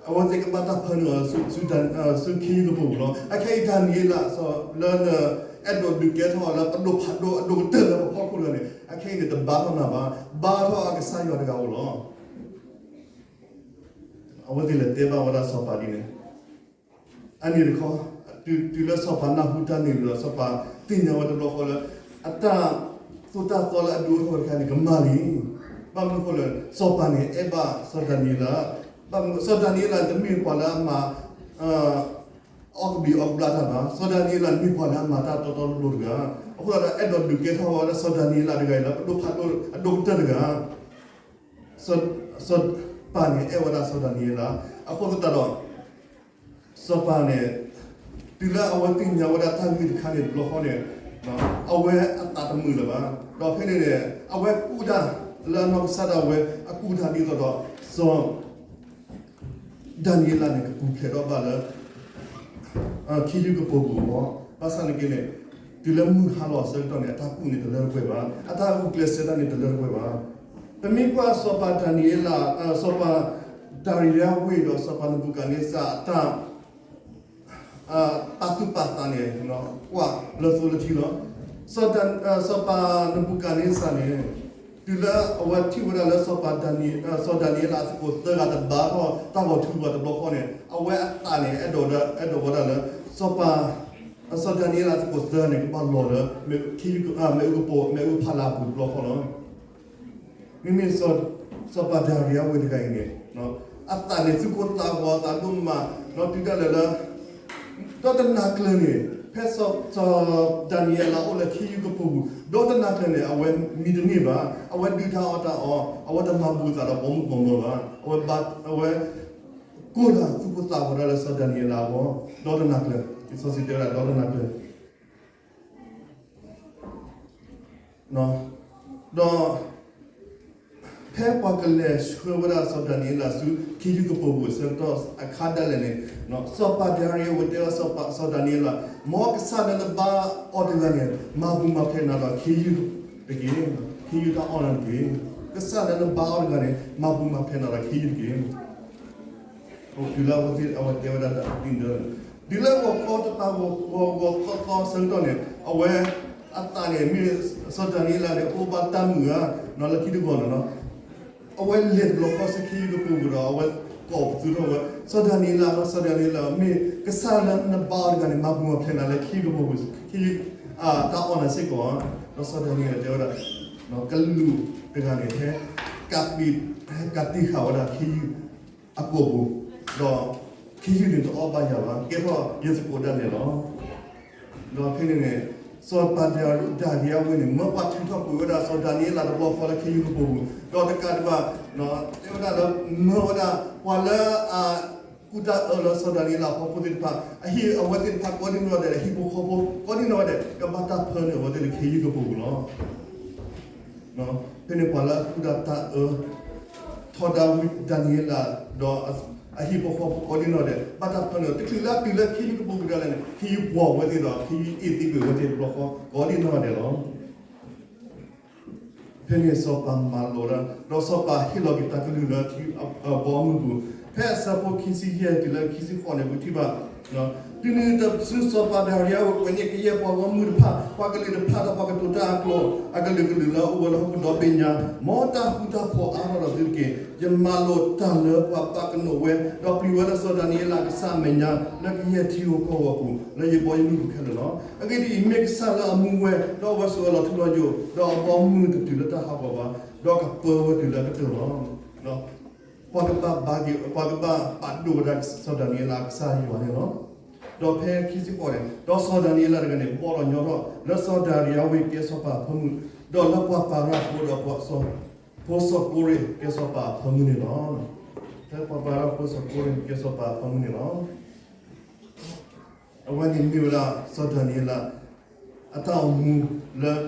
အဝဲသ့ၣ်ကဘၣ်တၢ်ဖၢနုာ်အီၤ ဆူခ့ယုၢ်ကပိာ်ပူၤလီၤ. အခဲအံၤဒၤနံးယ့လး လၢနအဲၣ်ဒိးဒုးကဲထီၣ်အီၤလၢပဒိၣ်ဖးဒိၣ်အဒိၣ်ကတၢၢ်လၢပဖီခိၣ်တဂၤန့ၣ် အခဲအံၤန့ၣ်တဘါထီၣ်နၤဘၣ်, ဘါထီၣ်အကစၢ်ယွၤတဂၤဧိၤလီၤ. အဝဲသ့ၣ်လဲၤတဲဘၣ်ဝဲဒၣ်စီၤပၤဒ်န့ၣ်, အန့ၣ်တခီ, တုၤလၢစီၤပၤနၢ်ဟူတၢ်န့ၣ်ဒီး စီၤပၤသ့ၣ်ညါဝဲတဘျီဃီလၢ အတၢ်သိၣ်တၢ်သီလၢအဒုးအိၣ်ထီၣ်ဝဲတခါန့ၣ် ကမၤလံ. ဘၣ်မနုၤအဃိလဲၣ်, စီၤပၤန့ၣ်အဲၣ်ဘၣ်စီၤဒၤနံးယ့လး, ဘၣ်မနုၤစီၤဒၤနံးယ့လးတမ့ၢ်ပှၤလၢအမၤ အီၣ်ကဘျံးအီၣ်ကဘျၣ်တၢ်ဘၣ်. စီၤဒၤနံးယ့လးမ့ၢ်ပှၤလၢအမၤတၢ်တီတီလိၤလိၤတဂၤ, အဃိသတးဒီး အဲၣ်ဒိးဒုးကဲထီၣ်ဝဲဒၣ်စီၤဒၤနံးယ့လးတဂၤအံၤလၢ ပဒိၣ်ဖးဒိၣ်အဒိၣ်ကတၢၢ်တဂၤ, စီၤပၤန့ၣ်အဲၣ်ဝဲဒၣ်စီၤဒၤနံးယ့လး, အဃိသတးဒီး စီၤပၤန့ၣ် တုၤလၢအဝဲသ့ၣ်ညါဝဲဒၣ်တၢ်ဂ့ၢ်တခါန့ၣ်တဘျီဃီန့ၣ်, အဝဲအသးတမုာ်လၢၤဘၣ်. ဒီးဖဲန့ၣ်န့ၣ် အဝဲကူၣ်တၢ်လၢအနီၢ်ကစၢ်ဒၣ်ဝဲအကူၣ်တၢ်ဒ်သိးဒီး စီၤ ဒၤနံးယ့လးန့ၣ် ကပူၤဖျဲးထီၣ်ဘၣ်လၢ ခ့ယုၢ်ကပိာ်ပူၤအဂီၢ်, ဘၣ်ဆၣ်သနာ်က့န့ၣ် တုၤလၢမုၢ်ဟါလီၤအဆၢကတီၢ်န့ၣ် အတၢ်ကူၣ်န့ၣ်တလၢတပှဲၤဘၣ်, အတၢ်ဂုာ်ကျဲးစၢးတၢ်န့ၣ်တလၢတပှဲၤဘၣ်. ပမ့ၢ်ကွၢ်စီၤပၤဒၤနံးယ့လး, စီၤပၤဒၤရံယါဝ့ၢ်ဒီးစီၤပၤနဘူၤခၣ်နံစၢ်အတၢ် ပာ်သူၣ်ပာ်သးန့ၣ် ကွၢ်လၢသိလၢထံလီၤ. စီၤပၤနဘူၤခၣ်နံစၢ်န့ၣ် တုၤလၢအဝဲထံၣ်ဝဲဒၣ်လၢ စီၤဒၤနံးယ့လးအသကိးသၢဂၤ တဘါထီၣ်တၢ်ဂီၤထူအဂီၢ်တဘျီဃီန့ၣ် အဝဲအသးန့ၣ် အဲၣ်ဒိးဝဲဒၣ်လၢ စီၤပၤ စီၤဒၤနံးယ့လးအသကိးသၢဂၤန့ၣ် ကဘၣ်လီၤလၢ ခ့ယုၢ် မ့ၣ်အူကပိာ် မ့ၣ်အူဖးလၢ်အပူၤတဘျီဃီလီၤ. မ့မ့ၢ် စီၤပၤဒၤရံယါဝ့ၢ်တဂၤအံၤန့ၣ် အသးန့ၣ် သူၣ်ကိၢ်သးဂီၤသးဒိၣ်မး, တုၤဒၣ်လဲာ်လၢ ဒီတနၤကျၢၤန့ၣ် ဖဲစီၤဒၤနံးယ့လးအိၣ်လၢခ့ယုၢ်ကပိာ်ပူၤ ဒီတနၤကျၢၤန့ၣ် အဝဲမံတန့ၢ်ဘၣ်, အဝဲဒုၣ်တၢ်အီၣ်တၢ်အီ, အဝဲတမၤဘူးသးဒီးပိာ်မုၣ်ပိာ်မၢၤဘၣ်, အဝဲ ကိၢ်တၢ်သူၣ်ကိၢ်သးဂီၤဒၣ်လၢစီၤဒၤနံးယ့လးအဂီၢ် ဒီတနၤကျၢၤ, လံာ်စီဆှံတဲဝဲဒၣ်ဒီတနၤကျၢၤ ဒီး စီၤပၤ ဖဲပှၤကလဲၤဆှၢဝဲဒၣ်စီၤဒၤနံးယ့လးဆူခ့ယုၢ်ကပိာ်ပူၤအဆၢကတီၢ်အခါဒၣ်လဲာ်န့ၣ်, စီၤပၤဒၤရံအဝဲတဲဝဲစီၤဒၤနံးယ့လး, မ်ကစၢ်လၢနဘါအီၤတဂၤန့ၣ် မၤပူၤမၤဖျဲးနၤဒီးခ့ယုၢ်တက့ၢ်. ခ့ယုၢ်တၢ်အီၣ်နၤတက့ၢ်. ကစၢ်လၢနဘါအီၤတဂၤန့ၣ် မၤပူၤမၤဖျဲးနၤဒီးခ့ယုၢ်တက့ၢ်. တုၤလၢအဝဲသ့ၣ်အဝဲတဲဝဲဒၣ်ဒ်န့ၣ်, တုၤလၢဂီၤခီတပၤ ဂီၤဂီၤဂီၤသီသီဆၢကတီၢ်န့ၣ် အဝဲအသးန့ၣ် မ့ၢ်စီၤဒၤနံးယ့လးန့ၣ် အိၣ်ဘၣ်တၢ်မုာ်ဧါ, လၢခံတဂီၤန့ၣ်လီၤ. အဝဲလဲၤတဘျီဃီဆူခ့ယုၢ်ကပိာ်ပူၤဒီး အဝဲကိးပသူထီၣ်ဝဲ, စီၤဒၤနံးယ့လး, စီၤဒၤနံးယ့လး, မ့ၢ်ကစၢ်လၢနဘါအီၤတဂၤန့ၣ် မၤပူၤမၤဖျဲးနၤလၢခ့ယုၢ်ကပိာ်ပူၤ, ခ့ယုၢ်အတၢ်အီၣ်နၤစ့ၢ်ကီးဧါ. ဒီးစီၤဒၤနံးယ့လးတဲဝဲဒၣ်, ကလူးတဂၤန့ၣ် ဟဲကးတံာ်ဃာ်ဝဲဒၣ်ခ့ယုၢ်အကိာ်ပူၤ, ဒီးခ့ယုၢ်န့ၣ်တအီၣ်ဘၣ်ယၤဘၣ်, ကဲထီၣ်ယသကိးဒၣ်လဲာ်လီၤ. ဒီးဖဲန့ၣ်န့ၣ် စီၤပၤဒၤရံအဝဲန့ၣ် မၢပှၤထုးထီၣ်ကွံာ်ဝဲဒၣ်စီၤဒၤနံးယ့လးတဘျီဃီလၢခ့ယုၢ်ကပိာ်ပူၤ, ဒီးတကးဒံးဘၣ် တဲဝဲဒၣ်လၢ မၢဝဲဒၣ်ပှၤလၢအကူတၢ်အၢလၢစီၤဒၤနံးယ့လးအဖီခိၣ်သ့ၣ်တဖၣ်, အဟံၣ်အဝဲသ့ၣ်တဖၣ်ကိးဒံနီၢ်ဒဲး, အဟံၣ်ဖိဃီဖိကိးဒံနီၢ်ဒဲး ကဘၣ်တၢ်ဖၢနုာ်အဝဲသ့ၣ်လၢခ့ယုၢ်ကပိာ်ပူၤလီၤ. ဖဲန့ၣ်ပှၤလၢအကူတၢ်အၢ ထီဒါဝံၤဒၤနံးယ့လး ဒီးအဟံၣ်ဖိဃီဖိကိးဒံနီၢ်ဒဲး ဘၣ်တၢ်ဖၢနုာ် တချုးလၢတုၤလၢခ့ယုၢ်ကပိာ်ပူၤဒၣ်လဲာ်န့ၣ် ခ့ယုၢ်ပှီၢ်ဝဲသ့ၣ်ဒီး ခ့ယုၢ်အ့ၣ်သံကွံာ်ဝဲသ့ၣ်တဘျီဃီကိးဒံနီၢ်ဒဲးလီၤ. ဖဲန့ၣ်စီၤပၤမၤလိာ်ဒၣ် ဒီးစီၤပၤဟ့ၣ်လီၤက့ၤတၢ်ကလုၢ်လၢ ဘီမုၢ်ပူၤ, ဖဲအဆၢဖိခံဆံယဲၢ်တုၤလၢခံဆံဃိးန့ၣ် ပထံၣ်ဘၣ် တုၤနုၤတစုစီၤပၤဒၤရံအဝဲကွဲးန့ၢ်ကယဲၢ်ပှၤဂီၢ်မုၢ်တဖၣ်, ပှၤကလုာ်တဖၣ်ဒီးပှၤကတိၤတၢ်အကျိာ် အကလုာ်ကလုာ်လၢအအိၣ်ဝဲလၢဟီၣ်ခိၣ်ဒီဘ့ၣ်ညါ, မ်တၢ်ဃူတၢ်ဖိးအါထီၣ်ဒီးသုတက့ၢ်. ယမၤလိာ်တၢ်လၢပှၤဘၣ်ကနိးဝဲ, ဒီးပျံၤဝဲလၢစီၤဒၤနံးယ့လးကစၢ်အမဲာ်ညါ လၢကယဲၢ်ထံဧိၤကီၢ်ဧိၤအပူၤ လၢယဘီယမုၢ်ပူၤခဲလၢာ်လီၤ. အဂ့ၢ်ဒ်အံၤ, မ့ၢ်ကစၢ်လၢအမူဝဲ, ဒီးအဝဲစိာ်အလီၤထူလီၤယိာ်, ဒီးအဘီမုၢ်တတုၤလၢတၢ်ဟးဂီၤဘၣ်, ဒီးကပၢဝဲတုၤလၢကတၢၢ်လီၤ. ပှၤကဘၣ်ဘါက့ၤ, ပှၤကဘၣ်ပာ်ဒိၣ်ဝဲဒၣ်စီၤဒၤနံးယ့လးအကစၢ်ယွၤန့ၣ်လီၤ. ဒီးဖဲခံဆံဃိးန့ၣ် ဒီးစီၤဒၤနံးယ့လးတဂၤန့ၣ် ဘီၣ်လီၤညီထီၣ် လၢစီၤဒၤရံအဝ့ၢ်ကဲစီၤပၤအဖၢမုၢ်, ဒီးလၢပှၤပၤရၣ်ဖိဒီးပှၤစီၤ, ဖိစီၤကိရ့ၣ်ကဲစီၤပၤအဖၢမုၢ်န့ၣ်လီၤ. လၢပှၤပၤရၣ်ဖိစီၤကိရ့ၣ်ကဲစီၤပၤအဖၢမုၢ်န့ၣ်လီၤ. အဝဲန့ၣ်မ့ၢ်ဝဲဒၣ်စီၤဒၤနံးယ့လး အတၢ်အိၣ်မူလၢ မ့ၢ်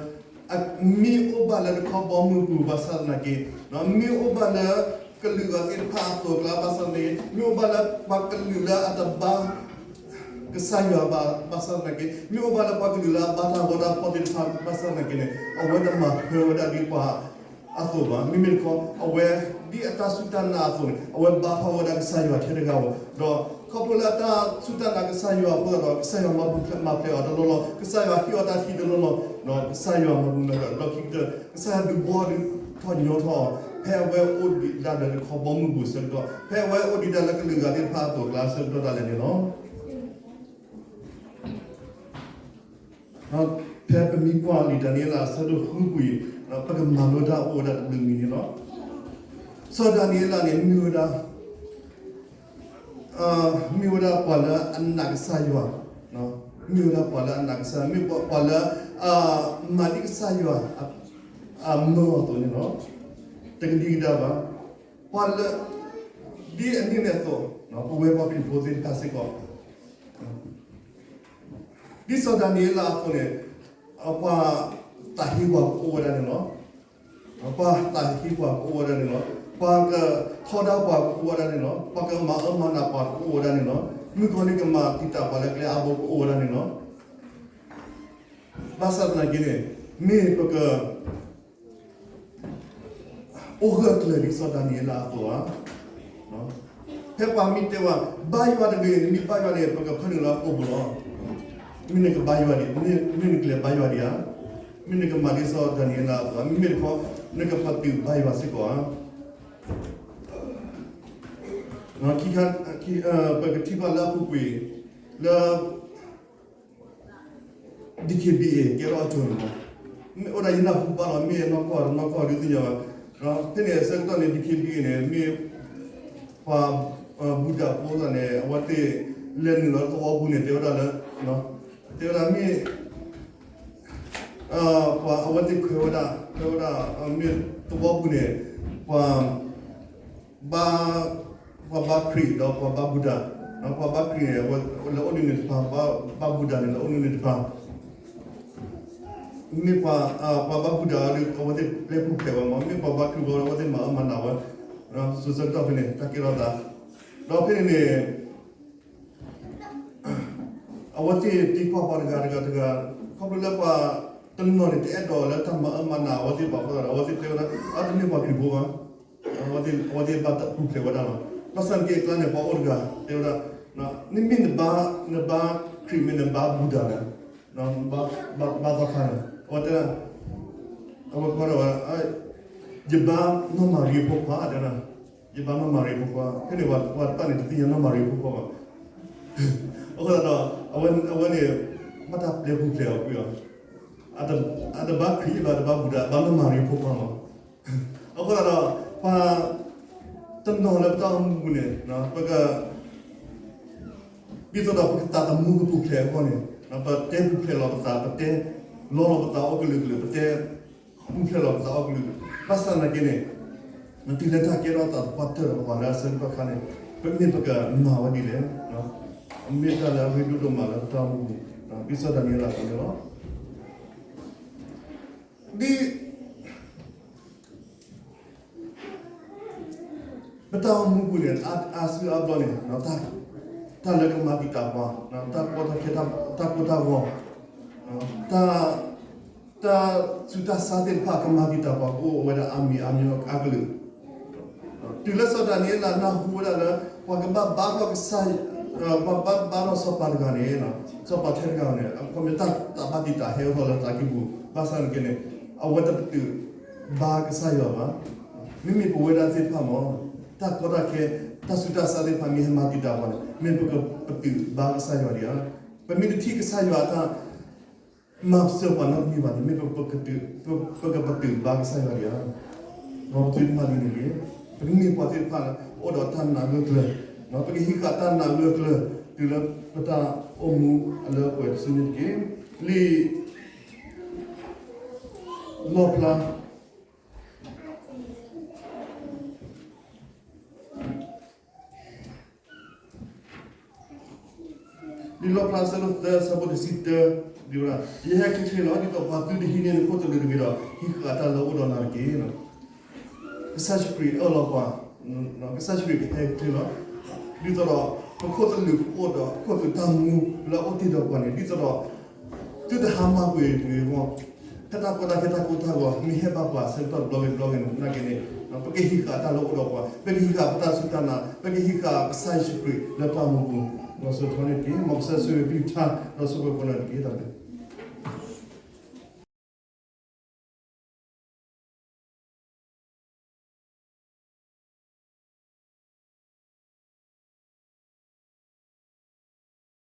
အိၣ်ဘၣ်လၢတခီဘီမုၢ်ပူၤဘၣ်ဆၣ်သနာ်က့, မ့ၢ်အိၣ်ဘၣ်လၢကလုာ်ဂၤသ့ၣ်တဖၣ်အသိးအကျါဘၣ်ဆၣ်သနာ်က့, မ့ၢ်အိၣ်ဘၣ်လၢပှၤကလုာ်လၢအတဘါ ကစၢ်ယွၤဘၣ်ဘၣ်ဆၣ်သနာ်က့, မ့ၢ်အိၣ်ဘၣ်လၢပှၤကလုာ်လၢအဘါတၢ်ဂီၤတၢ်ဖီၣ်သ့ၣ်တဖၣ်ဘၣ်ဆၣ်သနာ်က့န့ၣ်, အဝဲတမၤထွဲဝဲဒၣ်ဒ်ပှၤအသိးဘၣ်. မ့မ့ၢ်တခီ အဝဲဒ်အတၢ်စူၢ်တၢ်နာ်အသိးန့ၣ် အဝဲဘါထီၣ်ဝဲဒၣ်ကစၢ်ယွၤထဲတဂၤဧိၤ, ဒီးခီဖျိလၢအတၢ်စူၢ်တၢ်နာ်ကစၢ်ယွၤအဃိသတးဒီး ကစၢ်ယွၤမၤပူၤဖျဲးမၤဖျဲးအီၤတလီၢ်လီၢ်, ကစၢ်ယွၤဟ့ၣ်အီၤတၢ်ထံၣ်တလီၢ်လီၢ်, ဒီးကစၢ်ယွၤမၤပူၤမၤဖျဲးအီၤတလီၢ်ခံကတၢၢ်, ကစၢ်ယွၤဒုးဘီၣ်ဒုးထီၣ်ညီထီၣ်အီၤ, ဖဲအဝဲအိၣ်ဒံးဒၣ်လၢတခီဘီမုၢ်ပူၤအဆၢကတီၢ်, ဖဲအဝဲအိၣ်ဒံးဒၣ်လၢကလုာ်ဂၤသ့ၣ်တဖၣ်အသိးအကျါအဆၢကတီၢ်ဒၣ်လဲာ်န့ၣ်လီၤ. ဖဲပမ့ၢ်ကွၢ်လံာ်ဒၤနံးယ့လးအဆၢဒိၣ်ဃုပူၤအံၤ, ပကမၤလိတၢ်အိၣ်ဝဲဒၣ်တဘျုးမံၤန့ၣ်လီၤ. စီၤဒၤနံးယ့လးန့ၣ် မ့ၢ်ဝဲဒၣ် မ့ၢ်ဝဲဒၣ်ပှၤလၢအနာ်ကစၢ်ယွၤ, မ့ၢ်ဝဲဒၣ်ပှၤလၢအနာ်ကစၢ်, မ့ၢ်ပှၤလၢ မၤဒ်ကစၢ်ယွၤ အမၢအီၤအသိးန့ၣ်လီၤ. တကဒံကဒါဘၣ်. ပှၤလၢ ဒ်အန့ၣ်အသိး ပဝဲပှၤခရံာ်ဖိသ့ၣ်တဖၣ်စ့ၢ်ကီး ဒ်စီၤဒၤနံးယ့လးအသိးန့ၣ်, ပှၤသးဟ့ပှၤကအိၣ်ဝဲဒၣ်န့ၣ်လီၤ. ပှၤသးဟ့ပှၤကအိၣ်ဝဲဒၣ်န့ၣ်လီၤ. ပှၤကထီဒါပှၤကအိၣ်ဝဲဒၣ်န့ၣ်လီၤ. ပှၤကမၤအၢမၤနးပှၤကအိၣ်ဝဲဒၣ်န့ၣ်လီၤ. မုၣ်ကီၤလံၢ်ကမၤတံာ်တာ်ပှၤလၢကျဲအါဘိကအိၣ်ဝဲဒၣ်န့ၣ်လီၤ. ဘၣ်ဆၣ်သနာ်က့န့ၣ်, မ့ၢ်ပက အိၣ်ဂၢၢ်ကျၢၤဒ်စီၤဒၤနံးယ့လးအသိးဧါ. ဖဲပှၤမ့ၢ်တဲဝဲ, ဘါယွၤတဂ့ၤ, နမ့ၢ်ဘါယွၤန့ၣ် ပကဖၢနုာ်လၢအကိာ်ပူၤလီၤ. မ့ၢ်နကဘါယွၤဒံး, မ့ၢ်နကလဲၤဘါယွၤဒံးဧါ. မ့ၢ်နကမၤဒ်စီၤဒၤနံးယ့လးအသိးဧါ. မ့မ့ၢ်တခီ, နကပတုာ်ဘါယွၤစ့ၢ်ကီးဧါ. ခံခါ, ပကထံၣ်ဘၣ်လၢအပူၤကွံာ်, လၢ DKBA ကဲထီၣ်အစိၤန့ၣ်လီၤ. မ့ၢ်အိၣ်ဒၣ်ယနၢ်ဟူဘၣ်လီၤ, မ့ၢ်နီၢ်ကီၢ်နီၢ်ကီၢ်ဒုးသ့ၣ်ညါဘၣ်. ဖဲန့ၣ်အဆၢကတီၢ်န့ၣ် DKBA န့ၣ် မ့ၢ်ပှၤ ဘူၣ်ဒၤဖိသးန့ၣ် အဝဲသ့ၣ်လဲၤနုာ်လီၤသဝီပူၤန့ၣ် တဲဝဲဒၣ်လၢ, တဲဝဲဒၣ်မ့ၢ် ပှၤအဝဲသ့ၣ်ခွဲးဝဲဒၣ်, ခွဲးဝဲဒၣ် မ့ၢ်သဝီပူၤန့ၣ် ပှၤ ဘါ, ပှၤဘါခရံာ်ဒီးပှၤဘါဘူၣ်ဒၤ, ပှၤဘါခရံာ်န့ၣ် လဲၤအိၣ်ဒံးန့ၣ်တဖၣ်, ဘါဘူၣ်ဒၤန့ၣ် လဲၤအိၣ်ဒံးန့ၣ်တဖၣ်. မ့ၢ်ပှၤ ပှၤဘၣ်ဘူၣ်တၢ်ဒီး အဝဲသ့ၣ်ပျဲပူၤဖျဲးဝဲမး, မ့ၢ်ပှၤဘၣ်ခရံာ်ဘၣ်ဒီး အဝဲသ့ၣ်မၤအၢမၤနးဝဲ, စိၤဆၢကတီၢ်ဖဲန့ၣ် တၢ်ကဲထီၣ်သး, ဒီးဖဲန့ၣ်န့ၣ် အဝဲသ့ၣ်သံကွၢ်ပှၤတဂၤတဂၤတဂၤ, ခီဖျိလၢပှၤတနီၤန့ၣ် တအဲၣ်ဒိးလၢတၢ်မၤအၢမၤနးအဝဲသ့ၣ်ဘၣ်အဃိသတးဒီး အဝဲသ့ၣ်တဲဝဲဒၣ် အတမ့ၢ်ပှၤခရံာ်ဖိဘၣ်, အဝဲသ့ၣ်ဘၣ်ပူၤဖျဲးဝဲဒၣ်လီၤ. ဘၣ်ဆၣ်သနာ်က့အကျါန့ၣ် ပှၤအိၣ်တဂၤတဲဝဲဒၣ်, နမ့ၢ်နဘါ နဘါခရံာ်မ့ၢ်နဘါဘူၣ်တၢ်န့ၣ်, ဘါသီခါန့ၣ် အဝဲတဲ အဝဲကွၢ်ဒီးဝဲ, ယဘါနီၢ်မၤရံအဖိခွါတဲဒၣ်, ယဘါနီၢ်မၤရံအဖိခွါ, ဖဲန့ၣ်ပှၤတဖၣ်န့ၣ် တသ့ၣ်ညါနီၢ်မၤရံအဖိခွါဘၣ်. အဃိသတးဒီး အဝဲန့ၣ် ဘၣ်တၢ်ပျဲပူၤဖျဲးအီၤကွံာ်အီၤ, အတဘါခရံာ်ဘၣ် တဘါဘူၣ်တၢ် ဘါနီၢ်မၤရံအဖိခွါမး. အဃိသတးဒီး ပှၤတနီၤလၢပတၢ်အိၣ်မူပူၤန့ၣ် ပက ဒ်သိးဒီးပကသးသမူကပူၤဖျဲးအဂီၢ်န့ၣ် ပတဲပူၤဖျဲးလီၤပသး, ပတဲလီလီၤပသးအီၣ်ကလုာ်ကလုာ်, ပတဲပူၤဖျဲးလီၤပသးအီၣ်ကလုာ်ကလုာ်, ဘၣ်ဆၣ်သနာ်က့န့ၣ် တုၤလၢတၢ်ကဲထီၣ်သးသပှၢ်တၢၢ်ဒီးပှၤလၢအဆၢကတီၢ်ခါန့ၣ် ပမ့ၢ်ပကမၤဝဲဒ်လဲၣ်, မ့ၢ်တၢ်လၢအရ့ဒိၣ်ဒိၣ်မးလၢပတၢ်အိၣ်မူပူၤ, ဒ်စီၤဒၤနံးယ့လးအသိးန့ၣ်လီၤ. ဒ် ပတၢ်အိၣ်မူပူၤန့ၣ် အါစုအါဘျီန့ၣ် တၢ်လၢကမၤတံာ်တာ်ပှၤ, တၢ်ကီတၢ်ခဲ, တၢ်ကိၢ်တၢ်ဂီၤ, တၢ် တၢ်ဆူးတၢ်ဆါသ့ၣ်တဖၣ် ကမၤတံာ်တာ်ပှၤ ကအိၣ်ဝဲဒၣ်အါမံၤအါမံၤအါကလုာ်, တုၤလၢစီၤဒၤနံးယ့လးနၢ်ဟူဝဲဒၣ်လၢ ပှၤကဘၣ်ဘါထီၣ်ကစၢ်, ပှၤဘၣ်ဘါထီၣ်စီၤပၤတဂၤန့ၣ်, စီၤပၤထဲတဂၤန့ၣ် အခီပညီ တၢ်ဘၣ်တံာ်တာ်ဟဲအိၣ်ထီၣ်လၢသးကံၢ်ပူၤ, ဘၣ်ဆၣ်သနာ်က့န့ၣ် အဝဲတပတုာ်ဘါကစၢ်ယွၤဘၣ်. မ့မ့ၢ်ပဝဲဒၣ်သ့ၣ်တဖၣ်မး တၢ်ကီတၢ်ခဲ, တၢ်ဆူးတၢ်ဆါသ့ၣ်တဖၣ် မ့ၢ်ဟဲမၤတံာ်တာ်ပှၤန့ၣ် မ့ၢ်ပကပတုာ်ဘါကစၢ်ယွၤဒံးဧါ. ပမ့ၢ်တထံၣ်ကစၢ်ယွၤအတၢ် မၤစၢၤပှၤနီတမံၤဘၣ်န့ၣ် မ့ၢ်ပကပတုာ်ဘါကစၢ်ယွၤဒံးဧါ. မ်ပသုတမၤဒ်န့ၣ်တဂ့ၤ. ပကမ့ၢ်ပှၤသ့ၣ်တဖၣ်လၢ အိၣ်ဒီးတၢ်နာ်ဂၢၢ်ကျၢၤ, ပကဟံးဃာ်တၢ်နာ်ဂၢၢ်ကျၢၤ တုၤလၢပတၢ်အိၣ်မူအလၢအပှဲၤတစုန့ၣ်တက့ၢ်. လံာ်လီၣ်ဖျါ လံာ်လီၣ်ဖျါ အဆၢဒိၣ်သၢ အဆၢဖိတဆံတၢ ဒ်ဝဲဒၣ်, ယဟဲချ့ချ့လီၤ. ဒ်သိးပှၤသုတဟံးန့ၢ်နခိၣ်သလုးတဂ့ၤဒီး ဟံးဃာ်တၢ်လၢအအိၣ်ဒီးနၤတက့ၢ်. ကစၢ်ယ့ၣ်ၡူးခရံာ်အၢၣ်လီၤပှၤ, ကစၢ်ယ့ၣ်ၡူးခရံာ်ကဟဲချ့လီၤ. ဒ်သိးဒီး ပခိၣ်သလုးကအိၣ်ဒီး ခိၣ်သလုးတၢ်မူလၢအအိၣ်တ့ၢ်ဒီးပှၤန့ၣ် ဒ်သိးဒီး သုတဟါမၢ်ကွံာ်တဂ့ၤအဂီၢ်, ဖဲတၢ်ကီတၢ်ခဲတၢ်ကိၢ်တၢ်ဂီၤ မ့ၢ်ဟဲဘၣ်ပှၤဆၢကတီၢ်တဘျီဂ့ၤတဘျီဂ့ၤနာ်က့န့ၣ် ပကဟံးဃာ်တၢ်လၢအအိၣ်ဒီးပှၤ, ပကဟံးဃာ်ပတၢ်စူၢ်တၢ်နာ်, ပကဟံးဃာ်ကစၢ်ယ့ၣ်ၡူးခရံာ်လၢပတၢ်အိၣ်မူပူၤ, လီၤစိၤထီန့ၣ်တက့ၢ်. မ်ကစၢ်ဆိၣ်ဂ့ၤကလုၢ်ကထါ ဒီးဆိၣ်ဂ့ၤပှၤကညီတက့ၢ်. တၢ်ဘျုး